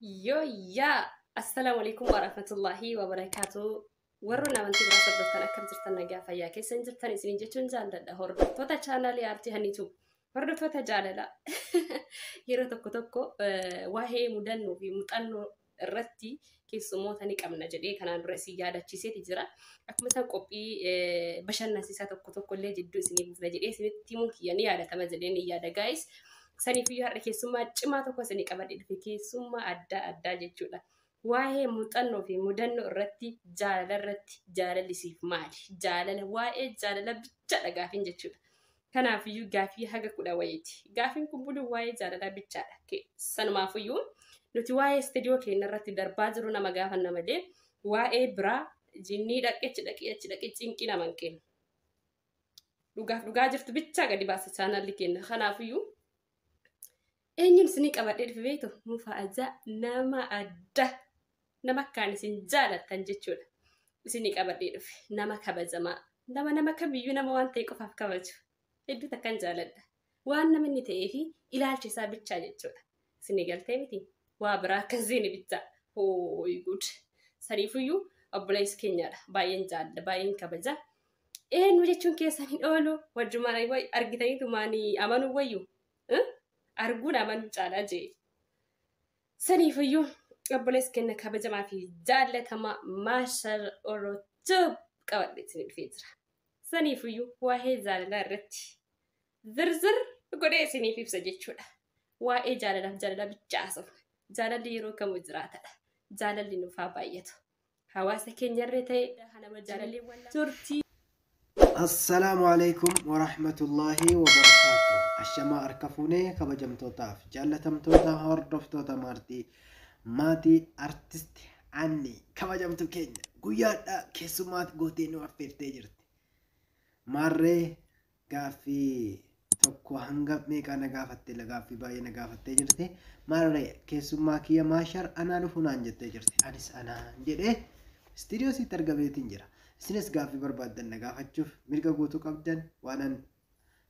Yoo yaa, assalaamu alaikum warahmatullahi wabarakaatu. Warroonni amantii biraa hordoftan, akkam jirtan? Nagaa fayyaa keessan jirtan isiniin jechuun jaalladha. Hordoftoota chaanaalii Aartii Haniitu. Hordoftoota jaalalaa. Yeroo tokko tokko waa'ee mudannoo fi muuxannoo irratti keessummoota ni qabna jedhee kanaan dura isin yaadachiiseeti jira. Akkuma isaan qophii bashannansiisaa tokko tokko illee jidduu isinii buufna jedhee isinitti himuun kiyya ni yaadatama jedhee ni yaada, guys. Saniifiyyuu har'a keessummaa cimaa tokko isinii qabadhee dhufe, keessummaa addaa addaa jechuudha. Waa'ee muuxannoo fi mudannoo irratti, jaalala irratti, jaalalli siif maali? Jaalala, waa'ee jaalala bichaadha gaafiin jechuudha. Kanaafiyyuu gaafii haga 10 wayiiti. Gaafiin kun bulu waa'ee jaalalaa bichaadha. Sanumaafiyyuu nuti waa'ee istiidiyoo keenya irratti darbaa jiru nama gaafanna malee waa'ee biraa jinnii dhaqee achi dhaqee achi dhaqee cinqii nama hin kennu. Dhugaaf dhugaa jirtu bichaa gadi baasa chaanalli keenya. Kanaafiyyuu eenyuun isinii qabadhee dhufe beektu? Mufaajaa nama adda, nama akkaan isin jaalattan jechuudha. Isinii qabadhee dhufe nama kabajamaa, nama kamiyyuu nama waan ta'e qofaaf kabaju. Hedduu takkan jaaladha. Waan namni inni ta'ee fi ilaalcha isaa bichaa jechuudha. Isinii galtee miti? Waa biraa akka hin bichaa. Hooyi gud. Saniifiyyuu obboleessi keenyadha. Baay'een jaalladha. Baay'een kabaja. Eenyu jechuun keessan hin oolu. Wajjumaan argitaniitu maanii amanuu wayyu. Arguun amanuu caalaa jee. Saniifiyyuu obboleessi keenya kabajamaa fi jaallatamaa Maashar Orotoob qabadhee isinii dhufee jira. Saniifiyyuu waa'ee jaalalaa irratti zirzir godhee isiniif ibsa jechuudha. Waa'ee jaalalaaf jaalala bichaa haasofna. Jaalalli yeroo kamuu jiraatadha. Jaalalli nuuf haa baay'atu. Hawaasa keenyarree ta'e nama jaalallee turtii. Assalaamu alaikum warahmatullaahi wabarakaatu. Ashamaa, harka fuunee kabajamtootaaf jaallatamtoota hordoftoota maartii maatii artist Anni kabajamtu keenya, guyyaadhaa keessummaa gootee nu affeertee jirti. Maarree gaaffii tokko hanga meeqaa na gaafatte? Gaaffii baay'ee na gaafattee jirti. Maarree keessummaa kiyya Maashar anaa dhufu naan jettee jirti. Anis anaan jedhee istiidiyoo sitti argameetiin jira. Isinis gaaffii barbaaddan na gaafachuuf mirga guutuu qabdan. Waanan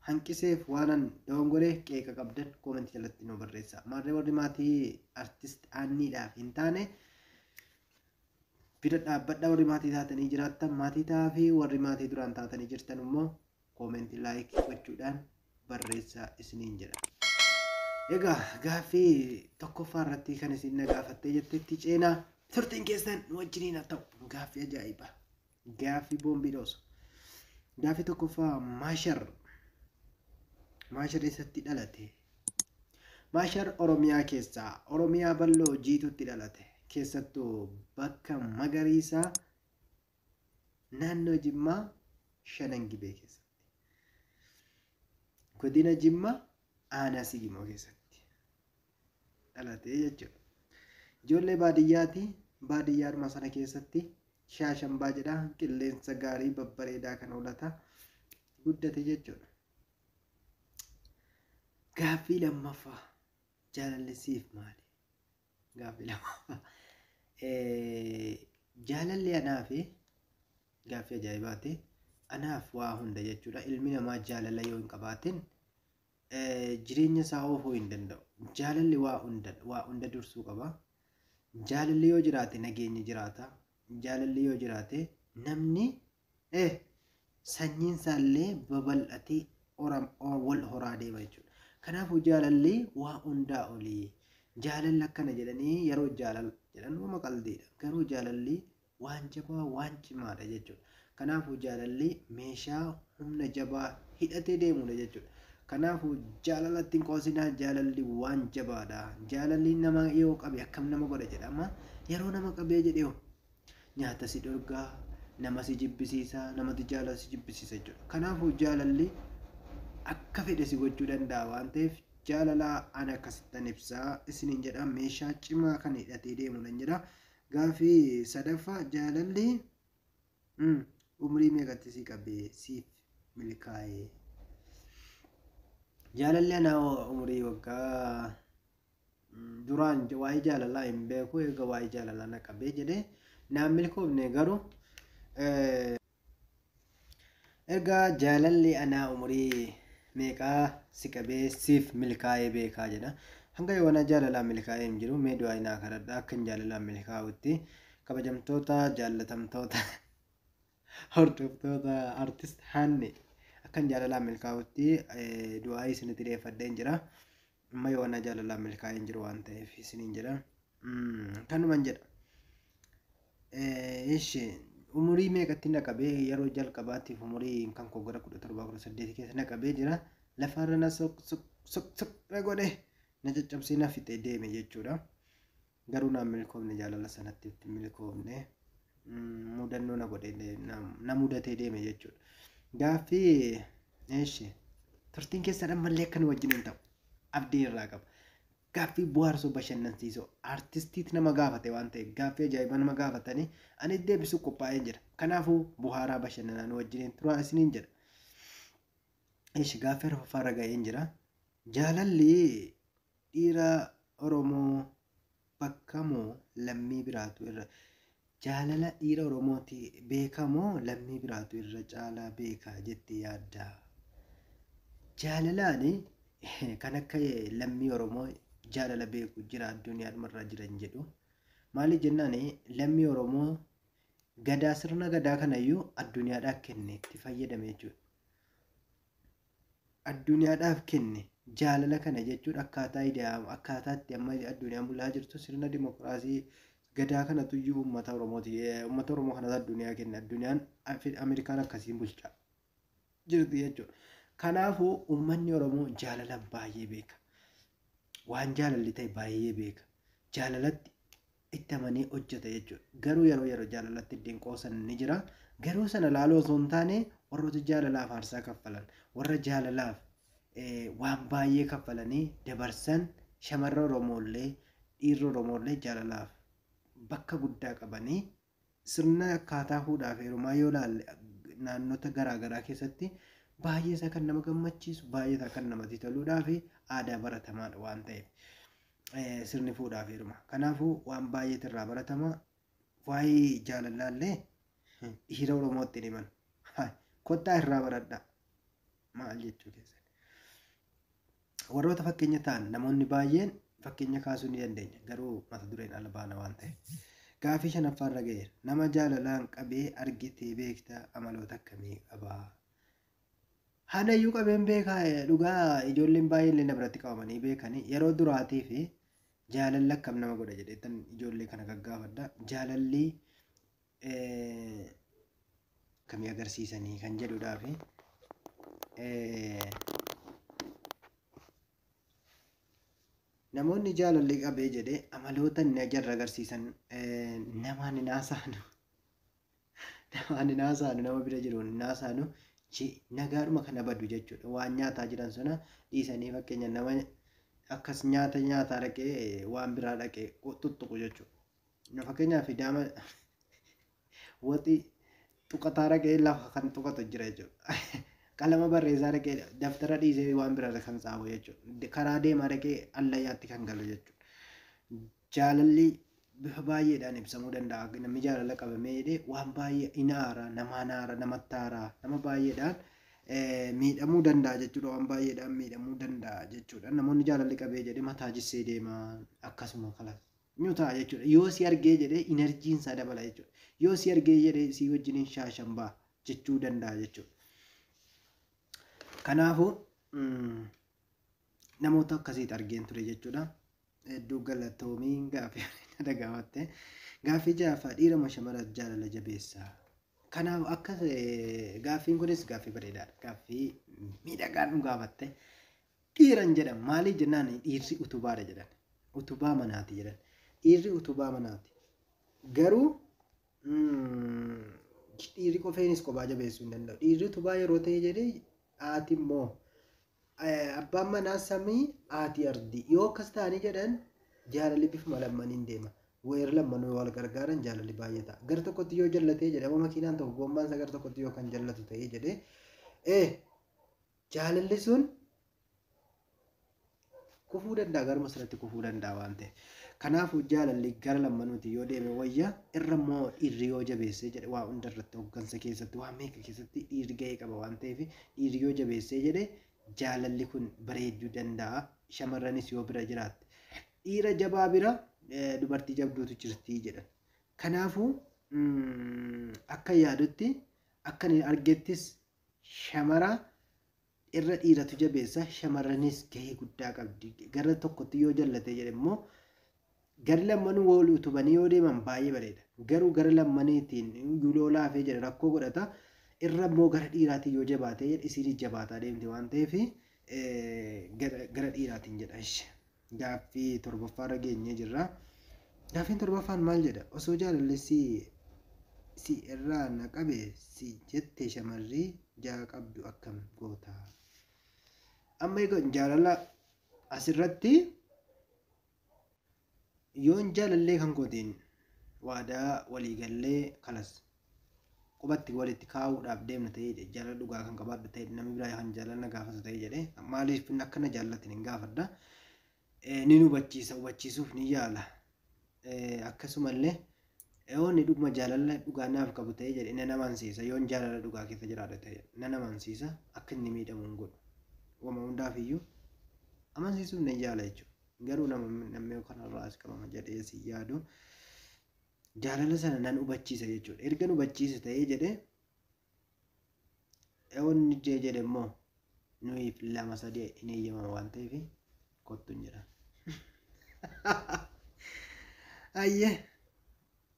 hanqiseef, waanan dogongoree, qeeqa qabdan koomentii jalatti nu barreessa. Maarree warri maatii artist Aanniidhaaf hin taane bira dhaabbadha. Warri maatii taatanii jiraattan maatii ta'aa fi warri maatii duraan taatanii jirtan immoo koomentii like gochuudhaan barreessaa isiniin jedha. Egaa gaaffii tokkoffaa irratti kan isin na gaafattee jettetti ceenaa, turtiin keessan nu wajjiniin haa ta'u. Gaaffii ajaa'ibaa. Gaaffii boombii dhoosu. Gaaffii tokkoffaa, Maashar. Maashar eessatti dhalate? Maashar Oromiyaa keessaa Oromiyaa bal'oo jiitutti dhalate. Keessattuu bakka magariisaa naannoo Jimmaa Shanan Gibee keessatti. Godina Jimmaa aanaa Sigimoo keessatti dhalate jechuudha. Ijoollee baadiyyaati. Baadiyyaadhuma sana keessatti Shaashambaa jedha, qilleensa gaarii babbareedaa kan oolata guddate jechuudha. Gaaffii lammaffaa, jaalalli siif maali? Gaaffii lammaffaa. Jaalalli anaaf gaaffii ajaa'ibaati. Anaaf waa hunda jechuudha. Ilmi namaa jaalala yoo hin qabaatin jireenya isaa oofuu hin danda'u. Jaalalli waa hunda dursuu qaba. Jaalalli yoo jiraate nageenyi jiraata. Jaalalli yoo jiraate namni sanyiin isaallee babal'atee wal horaa deema jechuudha. Kanaafuu jaalalli waa hundaa olii. Jaalalli akkana jedhanii yeroo jaalala jedhan uuma qaldiidha. Garuu jaalalli waan jabaa, waan cimaadha jechuudha. Kanaafuu jaalalli meeshaa humna jabaa hidhatee deemudha jechuudha. Kanaafuu jaalalatti hin qoosinaa, jaalalli waan jabaadha. Jaalalli nama yoo qabe akkam nama godha jedhama. Yeroo nama qabee jedhee nyaata si dhorgaa, nama si jibbisiisa, namatti jaalala si jibbisiisa jechuudha. Kanaafuu jaalalli akka fedhe si gochuu danda'a waan ta'eef jaalala ana akkasittan ibsaa isiniin jedha, meeshaa cimaa kan hidhatee deemu nan jedha. Gaaffii sadaffaa, jaalalli umrii meeqatti si qabee siif milkaa'ee? Jaalalli ana umurii waggaa duraan waa'ee jaalalaa hin beeku. Eega waa'ee jaalalaa na qabee jedhee naan milkoofne, garuu erga jaalalli anaa umurii meeqaa si qabee siif milkaa'ee beekaa jedha. Hanga yoona jaalalaan milkaa'ee hin jiru. Mee du'aa naa kadhadhaa akka hin jaalalaan milkaa'utti. Kabajamtoota, jaallatamtoota, hordoftoota artist Haanni akka hin jaalalaan milkaa'utti du'aa isinitti dhiyeeffadheen jira. Amma yoona jaalalaan milkaa'ee hin jiru waan ta'eef isiniin jedha. Kanuman jedha. Ishi umurii meeqatti naqabee yeroo jalqabaatiif umurii kan koo gara 17 18 keessa naqabee jira. Lafarra na sok sok sok sok godhe na caccabsee na fixee deeme jechuudha. Garuu naan milkoofne, jaalala sanatti itti milkoofne, mudannoo na godhe, na mudatee deeme jechuudha. Gaaffii ishi turtiin keessan ammallee akka nu wajjin hin ta'u abdii irraa qaba. Gaaffii bohaarsoo bashannansiisoo artistiit nama gaafate waan ta'eef gaaffii ajaa'ibaa nama gaafatanii ani deebisuu qophaa'ee jira. Kanaafuu bohaaraa bashannanaa nu wajjiniin turaa isiniin jedha. Ishi gaaffii arfaffaarra ga'een jira. Jaalalli dhiira Oromoo bakka moo lammii biraatu irra, jaalala dhiira Oromooti beekamoo lammii biraatu irra caalaa beeka jettee yaadda? Jaalalaan kan akka lammii Oromoo jaalala beeku jira addunyaadhumarra jiran jedhu. Maaliif jennaan, lammii Oromoo gadaa, sirna gadaa kanayyuu addunyaadhaaf kenne, itti fayyadame jechuudha. Addunyaadhaaf kenne jaalala kana jechuun akkaataa ideaa akkaataa itti amma addunyaan bulaa jirtu sirna dimokiraasii gadaa kanatu iyyuu uummata Oromooti. Uummata Oromoo kanatu addunyaa kenne. Addunyaan Ameerikaan akkasiin bulchaa jirti jechuudha. Kanaafuu uummanni Oromoo jaalala baay'ee beeka. Waan jaalalli ta'e baay'ee beeka. Jaalalatti itti amanee hojjeta jechuudha. Garuu yeroo yeroo jaalalatti ittiin qoosan ni jira. Garuu sana laaloo osoo hin taane warroota jaalalaaf aarsaa kaffalan, warra jaalalaaf waan baay'ee kaffalanii dabarsan, shamarra Oromoollee dhiirri Oromoollee jaalalaaf bakka guddaa qabanii, sirna akkaataa fuudhaa fi heerumaa yoo ilaalle naannota garaagaraa keessatti baay'ee isaa kan nama gammachiisu, baay'ee isaa kan namatti toluudhaa fi aadaa baratamaadha waan ta'eef sirni fuudhaa fi heerumaa. Kanaafuu waan baay'eetu irraa baratama. Waa'ee jaalalaallee dhiira Oromootti himan. Kottaa irraa baradhaa. Maal jechuu keessan. Warroota fakkeenya ta'an namoonni baay'een fakkeenya kaasuu ni dandeenya. Garuu mata dureen ala baana waan ta'eef. Gaaffii shanaffaarra ga'eera. Nama jaalalaan qabee argitee beektaa, amaloota akkamii qabaa? Hanayyuu qabeen beekaa, dhugaa ijoolleen baay'een illee na biratti qabamanii beekanii yeroo duraatii fi jaalalli akkam nama godha jedheetan ijoollee kana gaggaafadha. Jaalalli akkamii agarsiisanii kan jedhudhaa fi namoonni jaalalli qabee jedhee amaloota inni jarra agarsiisan namaan hin haasa'anu. Namaan hin haasa'anu, nama bira jiruun hin haasa'anu, nagaadhuma kana badu jechuudha. Waan nyaataa jiran sana dhiisanii, fakkeenya nama akkas nyaata nyaataa dhaqee waan biraa dhaqee tuttuqu jechuudha. Fakkeenyaaf daama waxii tuqataa dhaqee lafa kan tuqatu jira jechuudha. Qalama barreessaa dhaqee daftara dhiisee waan biraa kan xaafu jechuudha. Karaa deemaa dhaqee allayyaatti kan galu jechuudha. Jaalalli bifa baay'eedhaan ibsamuu danda'a. Namni jaalala qabamee jedhee waan baay'ee hin aara, namaan aara, namatti aara, nama baay'eedhaan miidhamuu danda'a jechuudha. Waan baay'eedhaan miidhamuu danda'a jechuudha. Namoonni jaalalli qabee jedhee mataa jissee deema, akkasuma kalas nyutaa jechuudha. Yoo si argee jedhee inerjiin isaa dabala jechuudha. Yoo si argee jedhee si wajjiniin shaashan ba'a jechuu danda'a jechuudha. Kanaafuu namoota akkasiitti argeen ture jechuudha. Hedduu galatoomiin gaaffii na gaafatte. Gaaffii ja'affaa, dhiira moo shamara jaalala jabeessaa? Kanaaf akka gaaffiin kunis gaaffii bareedaadha. Gaaffii miidhagaa nu gaafatte. Dhiiran jedhama. Maaliif jennaan, dhiirri utubaadha jedhan. Utubaa manaati jedhan. Dhiirri utubaa manaati. Garuu dhiirri qofeenis kophaa jabeessuu hin danda'u. Dhiirri utubaa yeroo ta'e jedhee haati immoo, abbaan manaa samii, haati ardii. Yoo akkas ta'anii jedhan jaalalli bifuma lammaniin deema. Weerra lammanuu wal gargaaran jaalalli baay'ee ta'a. Gara tokkotti yoo jallatee jedhama, makiinaan tokko gommaan isaa gara tokkotti yoo kan jallatu ta'ee jedhee jaalalli sun kufuu danda'a, garuma sanatti kufuu danda'a waan ta'eef. Kanaafuu jaalalli gara lammanuuti yoo deeme wayya. Irra immoo dhiirri yoo jabeessee jedhe waa hunda irratti, hooggansa keessatti, waa meeqa keessatti dhiirri gahee qaba waan ta'eef, dhiirri yoo jabeessee jedhe jaalalli kun bareeduu danda'a. Shamarranis yoo bira jiraatte. Dhiira jabaa bira dubartii jabduutu jirti jedhan. Kanaafuu akka yaadutti akka inni argettis shamara irra dhiiratu jabeessa, shamarranis gahee guddaa qabdi. Gara tokkotti yoo jallate jedhe immoo gara lammanuu wal utubanii yoo deeman baay'ee bareeda. Garuu gara lammaniitiin yoo laafee jedhe rakkoo godhata. Irra immoo gara dhiiraatiin yoo jabaate jedhe isiinis jabaataa deemti waan ta'eef gara dhiiraatiin jedha. Gaaffii torbaffaarra geenyee jirra. Gaaffiin torbaffaan maal jedha? Osoo jaalalli si irraa na qabe si jette shamarri ja'a qabdu akkam goota? Amma egaa jaalala asirratti yoon jaalallee kan kootiin waadaa waliigallee kalas qubatti walitti kaa'uudhaaf deemna ta'ee jaalala dhugaa kan qabaadhu ta'e namni biraa kan jaalala na gaafatu ta'e jedhee maaliif akkana jaallatin hin gaafadha. Ni hubachiisa, hubachiisuuf ni yaala. Akkasumallee yoon dhuguma jaalala dhugaa naaf qabu ta'e jedhe nan amansiisa. Yoon jaalala dhugaa keessa jiraadha ta'e nan amansiisa, akka inni miidhamu hin godhu. Wama hundaaf iyyuu amansiisuuf ni yaala jechuudha. Garuu namni kanarraa as qabama jedhee si yaadu jaalala sana nan hubachiisa jechuudha. Erga hubachiisa ta'ee jedhe yoon jedhe immoo nuyiif 2 3 hin eeyyamama waan ta'eef kottu hin jedhan. Ayyee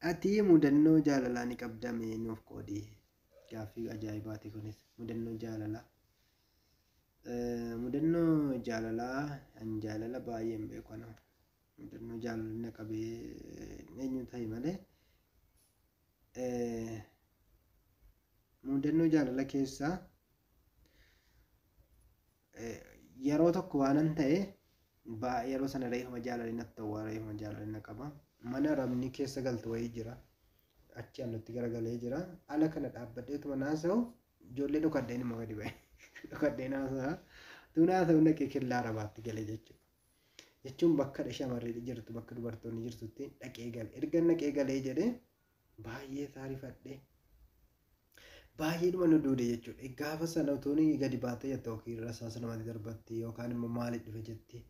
ati mudannoo jaalalaa ni qabdame nuuf qoodi. Gaaffii ajaa'ibaati kunis mudannoo jaalalaa. Mudannoo jaalalaa an jaalala baay'ee hin beeku ana. Mudannoo jaalalli na qabee eenyu ta'e malee mudannoo jaalala keessaa yeroo tokko waanan ta'e yeroo sana reeffuma jaalalli natti ta'u reeffuma jaalalli na qaba. Mana rabni keessa galtu wayii jira. Achi alatti garagalee jira. Ala kana dhaabbadheetuma naasa'u ijoollee dhokadheen immoo gadi ba'e. Dhokadhee naasa'a. Tuun haasa'u naqee kellaa arabaatti gale jechuudha. Jechuun bakka shamarri jirtu bakka dubartoonni jirtutti dhaqee gale. Erga naqee galee jedhee baay'ee taarifadhee baay'eedhuma nu duude jechuudha. Gaafa sana utuun gadi baatee jette yookiin rasaasa namatti darbatti yookaan immoo maaliif dhufe jetti.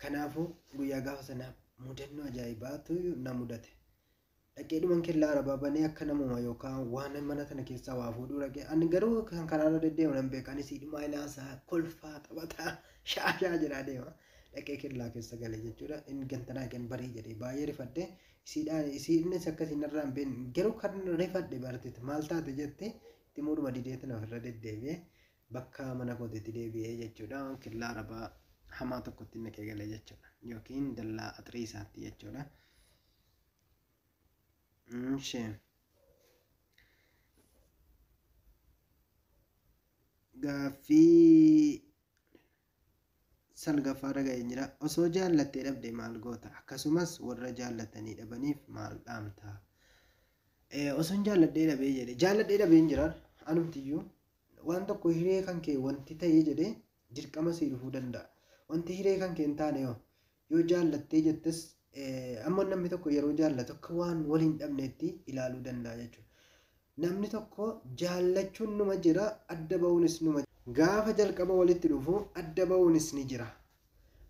Kanaafuu guyyaa gaafa sana mudannoo ajaa'ibaatu na mudate. Dhaqeedhuman kellaa arabaa banee akka namuma yookaan waan mana sana keessaa waa fuudhuu dhaqee ani garuu kan karaarra deddeemu nan beeka. Ani siidhumaa ilaasaa kolfaa taphataa shaashaa jedhaa deema. Dhaqee kellaa keessa gale jechuudha. Inni gantanaa kan barii jedhee baay'ee rifadhe. Isiidhaan isiinis akkasii narraa hin beekne garuu kan rifadhe barteetti maal taate jette itti muuduma dideetti na ofirra deddeebi'ee bakka mana kootiitti deebi'ee jechuudha. Kellaa arabaa hamaa tokkotti naqee galee jechuudha. Yookiin dallaa axirii isaatti jechuudha. Gaaffii salgaffaa dhaga'ee jira. Osoo jaallattee dhabde maal goota? Akkasumas warra jaallatanii dhabaniif maal dhaamta? Osoo jaalladhee dhabee jedhe jaalladhee dhabee hin jira. Anumtiyyuu waan tokko hiree kan kee wanti ta'ee jedhee dirqama sii dhufuu danda'a. Wanti hiree kan kee hin taane yoo jaallattee jettes amma namni tokko yeroo jaallatu akka waan waliin dhabneetti ilaaluu danda'a jechuudha. Namni tokko jaallachuun numa jira, adda ba'uunis numa jira. Gaafa jalqaba walitti dhufu adda ba'uunis ni jira.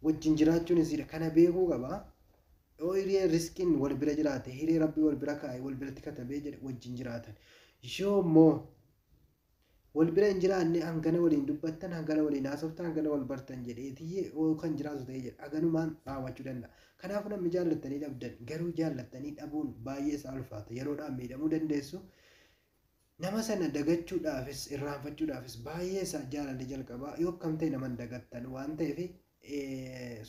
Wajjin jiraachuunis jira. Kana beekuu qaba. Yoo hiree riskiin wal bira jiraate, hiree rabbii wal bira kaa'e, wal biratti katabee jedhe wajjin jiraatan. Yoo immoo wal bira hin jiraanne hangana waliin dubbattan, hangana waliin haasoftan, hangana wal bartan jedheetii kan jiraatu ta'ee jedha. Haganumaan raawwachuu danda'a. Kanaafuu namni jaallattanii dhabdan garuu jaallattanii dhabuun baay'ee isaa ulfaata. Yeroodhaan miidhamuu dandeessu. Nama sana dagachuudhaafis irraanfachuudhaafis baay'ee isaa jaalalli jalqabaa yoo akkam ta'e nama hin dagattan waan ta'eef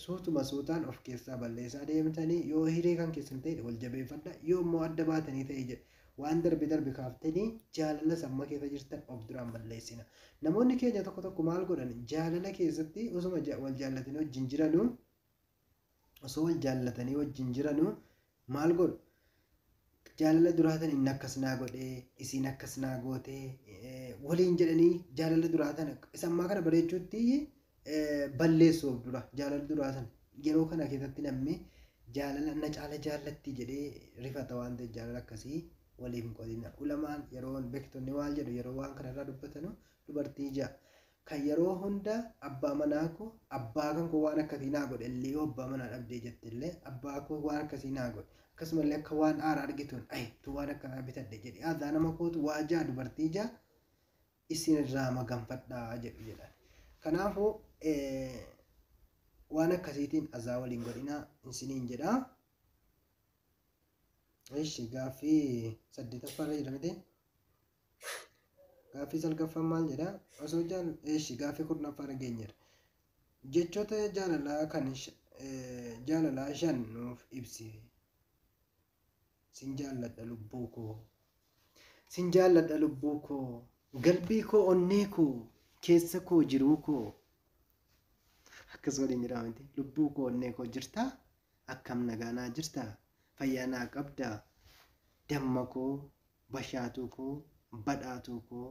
suutuma suutaan of keessaa balleessaa deemtanii yoo hiree kan keessan ta'e wal jabeeffadha. Yoo immoo adda baatanii ta'e jedhe waan darbe darbe kaaftanii jaalala samma keessa jirtan of duraan balleessina. Namoonni keenya tokko tokko maal godhan jaalala keessatti osuma wal jaallatanii wajjin jiranuu osoo wal jaallatanii wajjin jiranuu maal godhu? Jaalala duraatan inni akkas naa godhee isiin akkas naa gootee waliin jedhanii jaalala duraatan isa ammaa kana bareechuutti balleessu of dura jaalala duraatan yeroo kana keessatti namni jaalala na caala jaallatti jedhee rifata waan ta'eef jaalala akkasii waliif hin qoodina. Ulamaan yeroo beektonni maal jedhu yeroo waan kanarraa dubbatanu dubartii ja'a. Kan yeroo hunda abbaa manaa koo abbaa kan koo waan akkasii naa godhe illee yoo abbaa manaa dhabdee jette illee abbaa koo waan akkasii naa godhe akkasumallee akka waan aaraa argituun ayi tu waan akkanaa bitadhe jedhe aadaa nama kootu waa jaa dubartii jaa isin irraa maganfadhaa jedhu jedhan. Kanaafuu waan akkasiitiin azaa waliin godhinaa isiniin jedhaa. Ishi gaaffii 8ffaarra jira miti. Gaaffii 9ffaan maal jedhaa? Osoo jaal ishi gaaffii 10ffaarra geenyeera. Jechoota jaalalaa kan jaalalaa 5 nuuf ibsi. Sin jaalladha lubbuu koo. Sin jaalladha lubbuu koo. Galbii koo onnee koo keessa koo jiruu koo. Akkas waliin jedhaa miti. Lubbuu koo onnee koo jirtaa? Akkam nagaa naa jirtaa? Fayyaa naa qabdaa? Damma koo, bashaatuu koo, badhaatuu koo,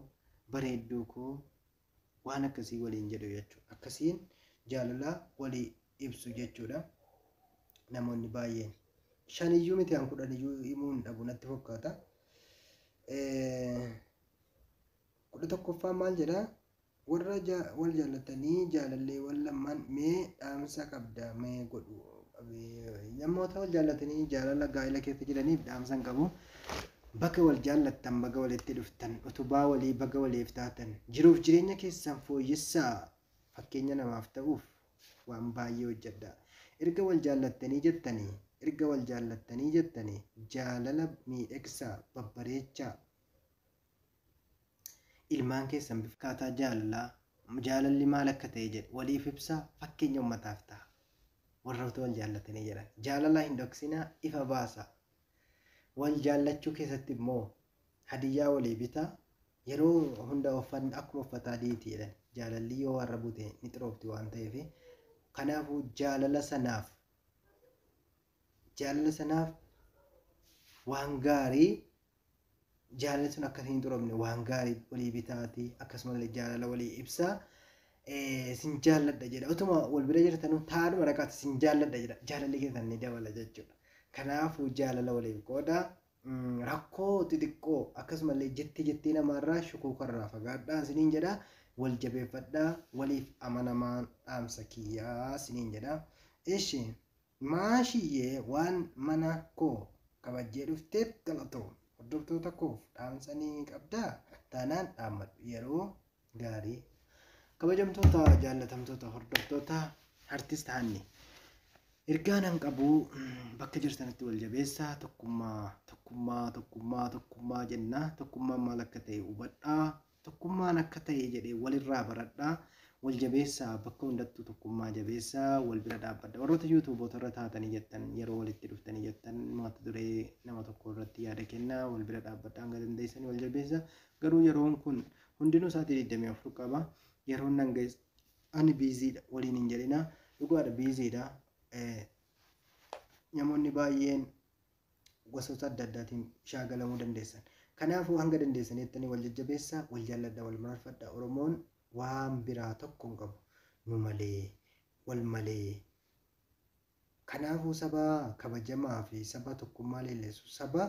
bareedduu koo waan akkasii waliin jedhu jechuudha. Akkasiin jaalala walii ibsu jechuudha. Namoonni baay'een. 5 miti an 10 himuu hin dhabu natti fakkaata. 11ffaan maal jedhaa? Warra wal jaallatanii jaalalleewwan lamaan mee dhaamsa qabda mee godhu. Namoota wal jaallatanii jaalala gaa'ela keessa jiraniif dhaamsa hin qabu. Baga wal jaallattan, baga walitti dhuftan, utubaa walii baga waliif taatan, jiruuf jireenya keessan fooyyessaa fakkeenya namaaf ta'uuf waan baay'ee hojjedha. Erga wal jaallattanii jettanii, erga wal jaallattanii jettanii jaalala miidhagsaa, babbareechaa ilmaan keessan bifa jaalalaa, jaalalli maal akka ta'e jedhe waliif ibsaa fakkeenya uummataaf ta'a. Warroota wal jaallatanii jiran jaalala hin dhoksinaa, ifa baasaa. Wal jaallachuu keessatti immoo hadiyyaa walii bitaa. Yeroo hunda uffanni akkuma uffata adiiti jedhan. Jaalalli yoo warra bute ni xiroofti waan ta'eef. Kanaafuu jaalala sanaaf waan gaarii jaalalli sun akka hin xuroofne waan gaarii walii bitaatii akkasumallee jaalala walii ibsaa. Sin jaalladha jedha. Utuma wal bira jirtanuu taadhuma dhaqaati sin jaalladha jedha. Jaalalli keessan ni dabala jechuudha. Kanaafuu jaalala waliif qooda. Rakkoo xixiqqoo akkasumallee jettee jettee namaarraa shukuukarraa fagaadhaa isiniin jedha. Wal jabeeffadhaa, waliif amanamaan dhaamsa kiyyaa isiniin jedha. Ishi maashiyyee waan mana koo kabajjee dhufteef galatoo hordoftoota koof dhaamsa ni qabdaa? Taanaan dhaammadhu yeroo gaarii. Kabajamtoota jaallatamtoota hordoftoota artist Haanni. Ergaa nan qabu bakka jirtanitti wal jabeessaa, tokkummaa tokkummaa tokkummaa tokkummaa jenna. Tokkummaan maal akka ta'e hubadhaa. Tokkummaan akka ta'e jedhee walirraa baradhaa. Wal jabeessaa bakka hundattuu tokkummaa jabeessaa wal bira dhaabbadha. Warroota yuutuuboota irra taatanii jettan yeroo walitti dhuftanii jettan mata duree nama tokko irratti yaada kennaa wal bira dhaabbadha hanga dandeessanii wal jabeessaa. Garuu yeroon kun hundinuu sa'aatii 24 qaba. Yeroon nan ga'e ani biiziidha waliin hin jedhina. Dhugaadha biiziidha. Namoonni baay'een gosoota adda addaatiin shaagalamuu dandeessan. Kanaafuu hanga dandeessan jettanii wal jajjabeessaa, wal jaalladha, wal mararfadha. Oromoon waan biraa tokko hin qabu. Nu malee, wal malee. Kanaafuu saba kabajamaa fi saba tokkummaa leelleessu, saba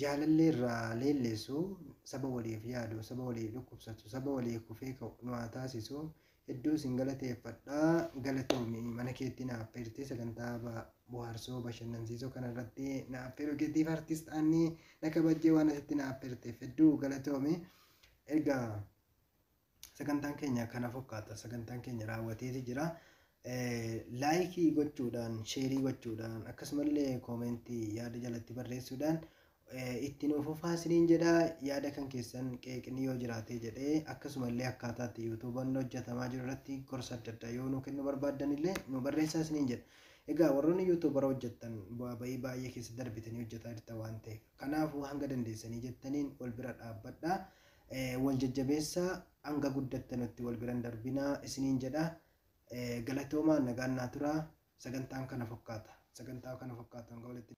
jaalallee irraa leelleessu, saba waliif yaadu, saba waliif dhukkubsatu, saba waliif kufee ka'u nu haa taasisu. Hedduu isin galateeffadhaa. Galatoomi mana keetti na affeertee sagantaa bohaarsoo bashannansiisoo kanarratti na affeeruu keetiif artist Haanni na kabajjee waan asitti na affeerteef hedduu galatoomi. Egaa sagantaan keenya kana fakkaata. Sagantaan keenya raawwateeti jira. Laayikii gochuudhaan, sheerii gochuudhaan, akkasumallee koomentii yaada jalatti barreessuudhaan itti nuuf fufaa isiniin jedha. Yaada kan keessan qeeqni yoo jiraate jedhee akkasumallee akkaataa itti yuutuuboonni hojjetamaa jiru irratti gorsa adda addaa yoo nu kennu barbaaddan illee nu barreessaa isiniin jedha. Egaa warroonni yuutuubara hojjettan bu'aa ba'ii baay'ee keessa darbitanii hojjetaa jirtan waan ta'eef kanaafuu hanga dandeessanii jettaniin wal bira dhaabbadhaa. Wal jajjabeessaa hanga guddattanutti wal bira hin darbinaa isiniin jedha. Galatoomaa nagaan naa turaa. Sagantaan kana fakkaata. Sagantaa kana fakkaata hanga walitti.